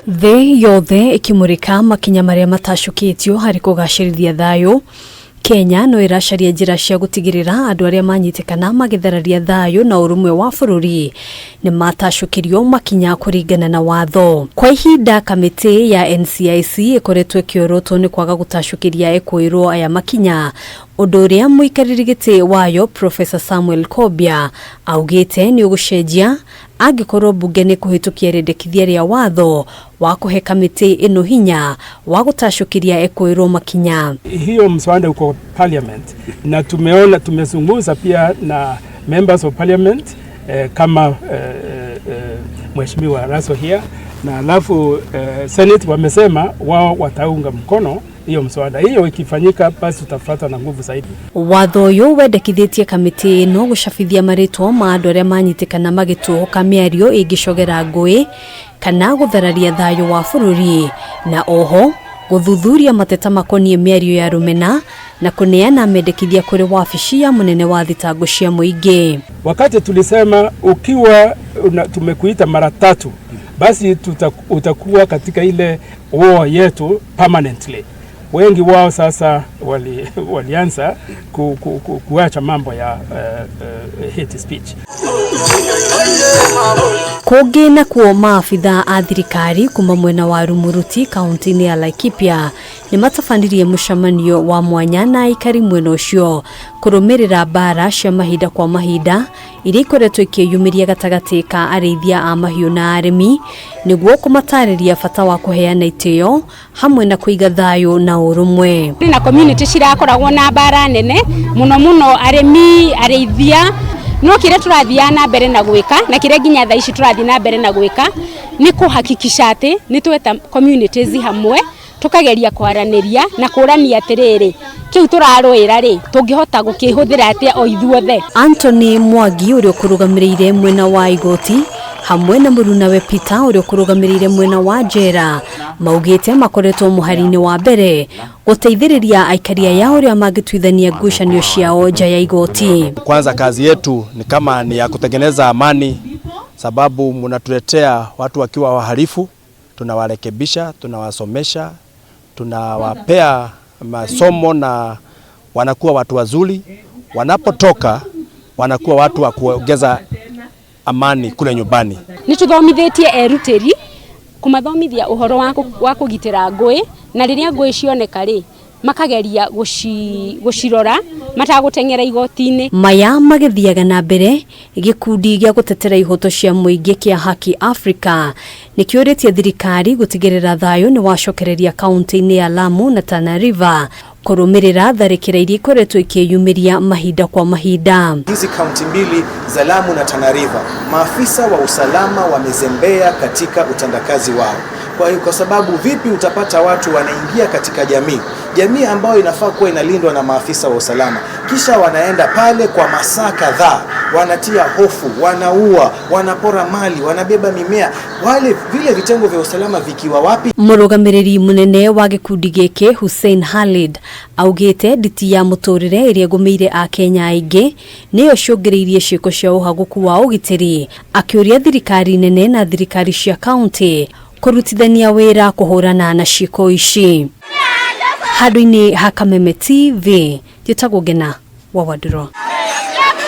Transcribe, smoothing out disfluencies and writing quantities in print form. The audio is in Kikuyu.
Thĩ yothe ĩkĩmũrĩka makinya marĩa matacũkĩtio harĩ kũgacĩrithia thayũ, Kenya no ĩracaria njĩra cia gũtigĩrĩra andũ arĩa manyitĩkana magĩthararia thayũ na ũrũmwe wa bũrũri nĩ matacũkĩrio makinya kũringana na watho. Kwa ihinda kamĩtĩ ya NCIC ĩkoretwo ĩkĩorotwo nĩ kwaga gũtacũkĩria ekũĩrwo aya makinya, ũndũ ũrĩa mũikarĩri gĩtĩ wayo Professor Samuel Kobia augĩte nĩ ũgũcenjia angĩkorwo mbunge nĩ kũhĩtũkia rĩendekithia rĩa watho wa kũhe kamĩtĩ ĩno hinya wa gũtacũkĩria ekũĩrwo makinya. Hiyo mswada uko parliament na tumeona, tumezungumza pia na members of parliament kama Mheshimiwa Raso here na alafu Senate wamesema wao wataunga mkono hiyo mswada. Hiyo ikifanyika, basi tutafuata na nguvu zaidi. Watho ũyũ wendekithĩtie kamĩtĩ ĩno gũcabithia marĩtwa ma andũ arĩa manyitĩkana magĩtũũka mĩario ĩngĩcogera ngũĩ kana gũthararia thayũ wa bũrũri, na oho gũthuthuria mateta makoniĩ mĩario ya rũmena na kũneana mendekithia kũrĩ wabici ya mũnene wa thitango cia mũingĩ. Wakati tulisema ukiwa tumekuita mara tatu, basi utakuwa katika ile war yetu permanently. Wengi wao sasa walianza kuacha mambo ya hate speech. Kũngĩ nakuo maabithaa a thirikari kuma mwena wa Rumuruti kaunti-inĩ ya Laikipia nĩ matabanirie mũcemanio wa mwanya na aikari mwena ũcio kũrũmĩrĩra mbara cia mahinda kwa mahinda iria ikoretwo ikĩyumĩria gatagatĩ ka arĩithia a mahiũ na arĩmi nĩguo kũmatarĩria bata wa kũheana itĩo hamwe na kũiga thayũ na ũrũmwe. Na community cirakoragwo na mbara nene mũno mũno arĩmi, arĩithia, no kĩrĩa tũrathiĩ na mbere na gwĩka na kĩrĩa nginya thaa ici tũrathiĩ na mbere na gwĩka nĩ kũhakikisha atĩ nĩ tweta communities hamwe tukageria kwaranĩria na kũrania atĩrĩrĩ kĩu tũrarũĩra rĩ tũngĩhota gũkĩhũthĩra atĩa o ithuothe. Anthony Mwangi ũrĩa ũkũrũgamĩrĩire mwena wa igoti hamwe na mũrunawe Peter ũrĩa ũkũrũgamĩrĩire mwena wa njera maugĩte makoretwo mũhari-inĩ wa mbere gũteithĩrĩria aikari aya ũrĩa mangĩtuithania ngucanio ciao nja ya igoti. Kwanza kazi yetu ni kama ni ya kutengeneza amani, sababu mnatuletea watu wakiwa wahalifu, tunawarekebisha, tunawasomesha, tunawapea masomo na wanakuwa watu wazuri. Wanapotoka wanakuwa watu wa kuongeza amani kule nyumbani. Nĩ tũthomithĩtie erutĩri kũmathomithia ũhoro wa kũgitĩra ngũĩ, na rĩrĩa ngũĩ cioneka rĩ makageria gũcirora matagũteng'era igoti-inĩ. Maya magĩthiaga na mbere, gĩkundi gĩa gũtetera ihoto cia mũingĩ kĩa Haki Africa nĩkĩũrĩtie thirikari gũtigĩrĩra thayũ nĩ wacokereria kaunti-inĩ ya Lamu na Tana River kũrũmĩrĩra tharĩkĩra iria ikoretwo ikĩyumĩria mahinda kwa mahinda. Hizi kaunti mbili za Lamu na Tana River, maafisa wa usalama wamezembea katika utendakazi wao. Kwa hiyo, kwa sababu vipi utapata watu wanaingia katika jamii, jamii ambayo inafaa kuwa inalindwa na maafisa wa usalama, kisha wanaenda pale kwa masaa kadhaa, wanatia hofu, wanaua, wanapora mali, wanabeba mimea, wale vile vitengo vya usalama vikiwa wapi? Mũrũgamĩrĩri mũnene wa gĩkundi gĩkĩ Hussein Khalid augĩte nditi ya mũtũrĩre ĩrĩa ĩgũmĩire Akenya aingĩ nĩyo icũngĩrĩirie ciĩko cia ũhagũku wa ũgitĩri, akĩũria thirikari nene na thirikari cia kaunti kũrutithania wĩra kũhũrana na ciĩko ici. Handũ-inĩ ha Kameme TV, njĩtagwo Ngena wa Wandũrũ.